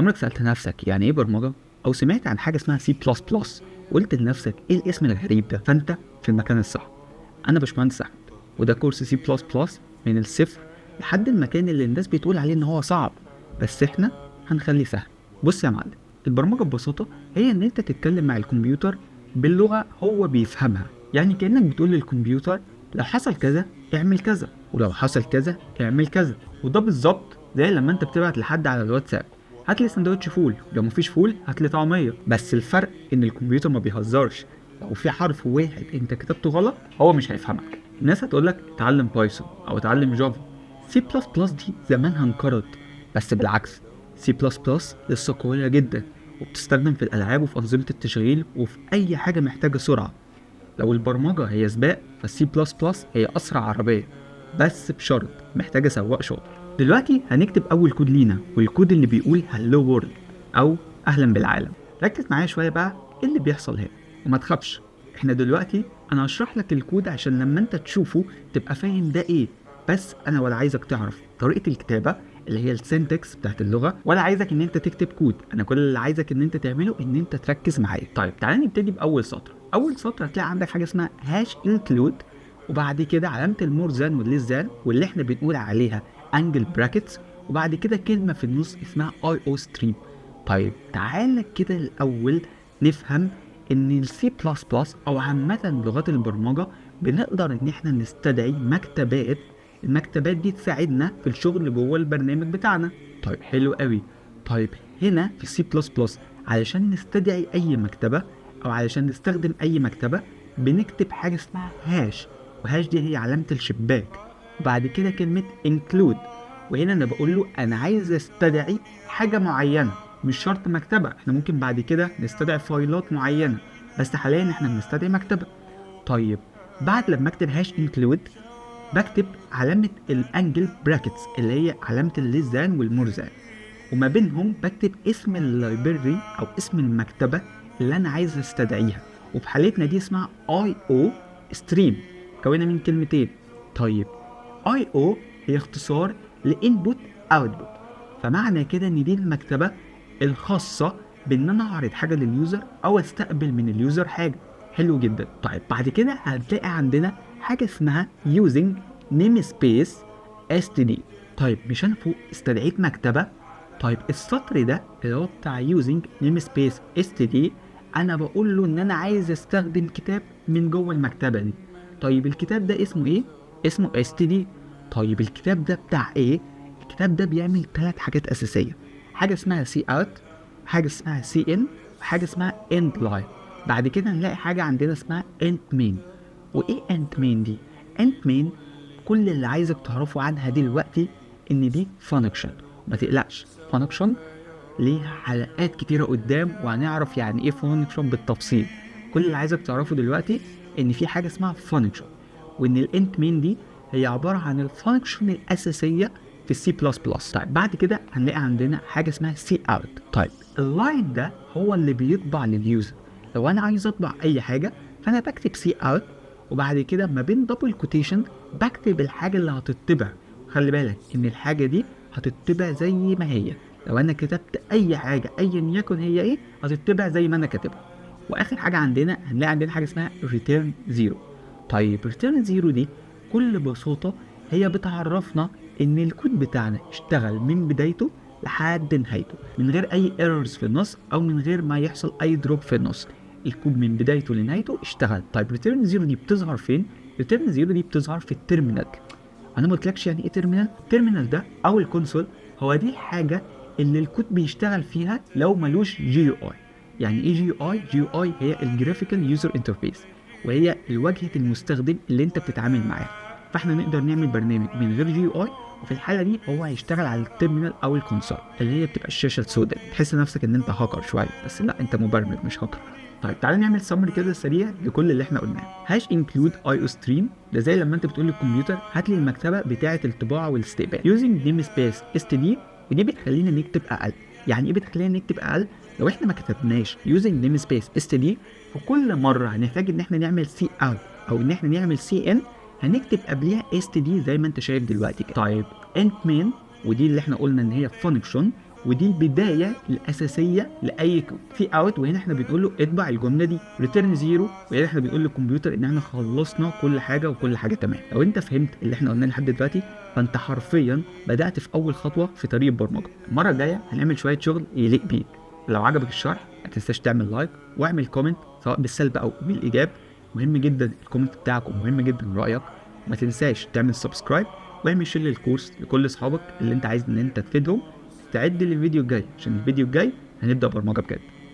عمرك سألت نفسك يعني ايه برمجة؟ أو سمعت عن حاجة اسمها سي بلس بلس وقلت لنفسك ايه الاسم الغريب ده؟ فأنت في المكان الصح. أنا باشمهندس أحمد، وده كورس سي بلس بلس من الصفر لحد المكان اللي الناس بتقول عليه إن هو صعب، بس احنا هنخليه سهل. بص يا معلم، البرمجة ببساطة هي إن أنت تتكلم مع الكمبيوتر باللغة هو بيفهمها. يعني كأنك بتقول للكمبيوتر لو حصل كذا اعمل كذا، ولو حصل كذا اعمل كذا. وده بالظبط زي لما انت بتبعت لحد على الواتساب هات لي سندوتش فول، لو مفيش فول هات لي طعميه. بس الفرق ان الكمبيوتر ما بيهزرش، لو في حرف واحد انت كتبته غلط هو مش هيفهمك. الناس هتقولك اتعلم Python او اتعلم Java، سي بلس بلس دي زمانها انقرض، بس بالعكس سي بلس بلس لسه قوية جدا وبتستخدم في الالعاب وفي انظمة التشغيل وفي اي حاجة محتاجه سرعة. لو البرمجة هي سباق فالسي بلس بلس هي اسرع عربية، بس بشرط محتاجه سواق شاطر. دلوقتي هنكتب اول كود لينا، والكود اللي بيقول hello world او اهلا بالعالم. ركز معايا شوية بقى ايه اللي بيحصل هنا، وما تخافش احنا دلوقتي انا هشرح لك الكود عشان لما انت تشوفه تبقى فاهم ده ايه. بس انا ولا عايزك تعرف طريقه الكتابة اللي هي ال syntax بتاعت اللغة، ولا عايزك ان انت تكتب كود. انا كل اللي عايزك ان انت تعمله ان انت تركز معايا. طيب تعالى نبتدي باول سطر. اول سطر هتلاقي عندك حاجة اسمها hash include، وبعد كده علامة ال more than وال less than واللي احنا بنقول عليها angle brackets، وبعد كده كلمة في النص اسمها iostream. طيب تعالى كده الاول نفهم ان السي بلس بلس او عامة لغات البرمجة بنقدر ان احنا نستدعي مكتبات، المكتبات دي تساعدنا في الشغل جوه البرنامج بتاعنا. طيب حلو قوي. طيب هنا في السي بلس بلس علشان نستدعي اي مكتبه او علشان نستخدم اي مكتبه بنكتب حاجة اسمها hash، و hash دي هي علامة الشباك، وبعد كده كلمة include. وهنا انا بقول له انا عايز استدعي حاجة معينة، مش شرط مكتبه، احنا ممكن بعد كده نستدعي فايلات معينة، بس حاليا احنا بنستدعي مكتبه. طيب بعد لما اكتب hash include بكتب علامة ال angle brackets اللي هي علامة ال less than وال more than، وما بينهم بكتب اسم ال library او اسم المكتبة اللي انا عايز استدعيها، وفي حالتنا دي اسمها iostream، مكونة من كلمتين. طيب IO هي اختصار ل input output، فمعنى كده ان دي المكتبة الخاصة بان انا اعرض حاجة لل user او استقبل من ال user حاجة. حلو جدا. طيب بعد كده هتلاقي عندنا حاجة اسمها using namespace std. طيب مش انا فوق استدعيت مكتبه؟ طيب السطر ده اللي هو بتاع using namespace std انا بقول له ان انا عايز استخدم كتاب من جوه المكتبة دي. طيب الكتاب ده اسمه ايه؟ اسمه std. طيب الكتاب ده بتاع ايه؟ الكتاب ده بيعمل 3 حاجات اساسية، حاجة اسمها cout، حاجة اسمها cin، وحاجه اسمها end line. بعد كده نلاقي حاجة عندنا اسمها int main. وايه int main دي؟ int main كل اللي عايزك تعرفه عنها دلوقتي ان دي function. ما تقلقش، function ليها حلقات كتيرة قدام وهنعرف يعني ايه function بالتفصيل. كل اللي عايزك تعرفه دلوقتي ان في حاجة اسمها function، وان ال int main دي هي عبارة عن ال function الاساسية في السي بلس بلس. طيب بعد كده هنلاقي عندنا حاجة اسمها cout. طيب ال line ده هو اللي بيطبع لل user. لو انا عايز اطبع اي حاجة فانا بكتب cout، وبعد كده ما بين double quotation بكتب الحاجة اللي هتطبع. خلي بالك ان الحاجة دي هتطبع زي ما هي، لو انا كتبت اي حاجة ايا يكن هي ايه هتطبع زي ما انا كاتبها. واخر حاجة عندنا هنلاقي عندنا حاجة اسمها return 0. طيب return 0 دي بكل بساطة هي بتعرفنا ان الكود بتاعنا اشتغل من بدايته لحد نهايته من غير اي errors في النص او من غير ما يحصل اي drop في النص. الكود من بدايته لنهايته اشتغل. طيب return 0 دي بتظهر فين؟ return 0 دي بتظهر في ال terminal. انا ما قلتلكش يعني ايه terminal؟ ال terminal ده او ال console هو دي الحاجة اللي الكود بيشتغل فيها لو ملوش GUI. يعني ايه جي يو اي؟ جي يو اي هي ال graphical user interface، وهي الواجهة المستخدم اللي انت بتتعامل معاها. فاحنا نقدر نعمل برنامج من غير GUI، وفي الحالة دي هو هيشتغل على ال terminal او ال console اللي هي بتبقى الشاشة السوداء. تحس نفسك ان انت هاكر شوية، بس لا، انت مبرمج مش هاكر. طيب تعالى نعمل summary كده سريع لكل اللي احنا قلناه. hash include iostream ده زي لما انت بتقول للكمبيوتر هات لي المكتبة بتاعه الطباعة والاستقبال. using namespace std، ودي بتخلينا نكتب اقل. يعني ايه بتخلينا نكتب اقل؟ لو احنا ما كتبناش using namespace std في كل مرة هنحتاج ان احنا نعمل cout او ان احنا نعمل cin، هنكتب قبليها std زي ما انت شايف دلوقتي كده. طيب int main ودي اللي احنا قلنا ان هي function، ودي البداية الاساسية لاي code. cout، وهنا احنا بنقول له اطبع الجملة دي. return zero، وهنا احنا بنقول للكمبيوتر ان احنا خلصنا كل حاجة وكل حاجة تمام. لو انت فهمت اللي احنا قلناه لحد دلوقتي فانت حرفيا بدات في اول خطوة في طريق البرمجة. المرة الجاية هنعمل شوية شغل يليق بيك. لو عجبك الشرح ما تنساش تعمل like واعمل comment سواء بالسلب او بالايجاب، مهم جدا ال comment بتاعك ومهم جدا رايك. ما تنساش تعمل subscribe واعمل share للكورس لكل اصحابك اللي انت عايز ان انت تفيدهم. استعد للفيديو الجاي عشان الفيديو الجاي هنبدا برمجة بجد.